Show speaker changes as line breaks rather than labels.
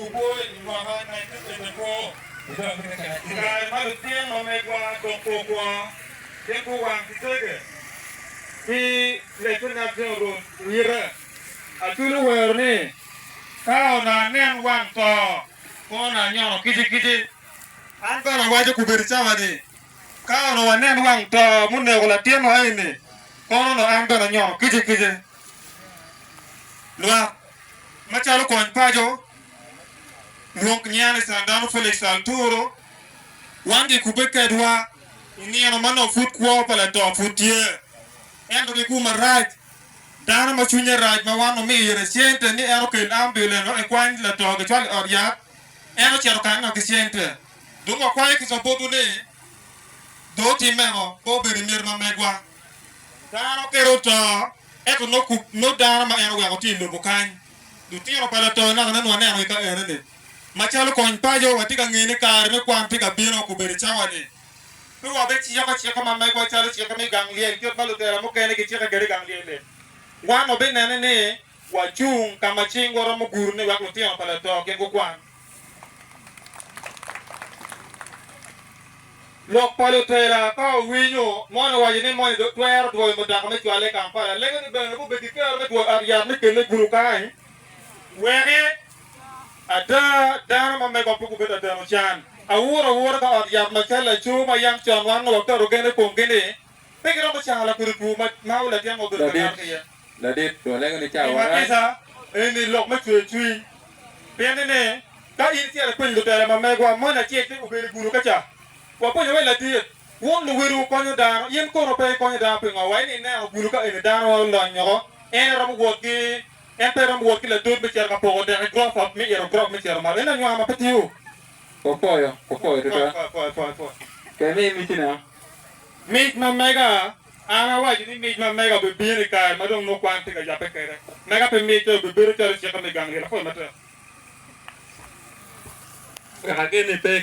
Oboi i mwaka 1984, i kare ma lutino ma megwa dong okwo gin guwang ki cege ki Lieutenant General Wire. Acholi owero ni, Ka onongo anen wang to, kono onongo anyono kicikicic. An bene awaco kobedo cawa ni, Ka onongo wanen wang to muneko latinwa eni, kono onongo an bene anyono kicikicic. Lwak macalo kony paco, lwong nyinga ni Sandano Felix Alturo, wan gikubbe kedwa i nino ma nongo pud kwo pa lato pud tye. Ento ki gum marac, dano ma cwinye rac ma wan omiyo ire cente ni en okel ambulen wek ekwany lato gicwal i ot yat, en ocito kanyo ki cente. Dong wakwayo kica botwu ni dong otimme ngo? Pe obedo i miti ma megwa. Dano kede oto, ento nongo dano ma en oweko tye i lobo kany. Lutino pa lato naka nongo wanenogi ka enoni. Macalo kony paco, watye ka ngeyo ni kare me kwan tye ka bino kobedo i cawa-ni. Pe wabiciko cik ma megwa calo cik me gang lyel kit ma lutela mukene gicike kwede i gang lyel-li. Wan wabinene ni wacung ka ma cingwa romo gurune wek lutino pa lato gin gukwan. Lok pa lutela ka owinyo moni owaco ni moni twero dwoyo mutoka me cwale i Kampala, lego ni bene gubed ki kero me dwoyo ot yat me kelle i gulu kany weki ada dano ma megwa pe gubedo adeno can. Awuro awura ka ot yat macalo laco ma yam con wan onongo waketo gen i komgi ni pe giromo cango lakodi two ma latin ma obedo ka kato ki iye.
Ladit, walego ni cawa
Pi
rac.
kica, eni lok me cwer cwiny. Pien ni, ka in icito ipenyo lutela ma megwa, moni acel tye obedo i gudo ka ca. Wapenyo wai ladit, wun luwil wukonyo dano, in kono pe ikonyo dano pingo? Wai ni ineno gudo ka eni dano olony woko, en romo wot ki, en pe romo wot ki ladot me cito ka poko dek i gurofa me ito gurofa me cito malo. En anywar ma pe tiyo.
Wapwoyo, wapwoyo tutwal.
Pwoyo, pwoyo, pwoyo, pwoyo.
Pe mi micina.
Mic ma mega. An awaco ni mic ma mega obibino i kare ma dong nongo kwan tye ka yabbe kwede. Mega pe micce obibedo calo cikke me gang lyel. Apwoyo matek.
Wek ageni pe.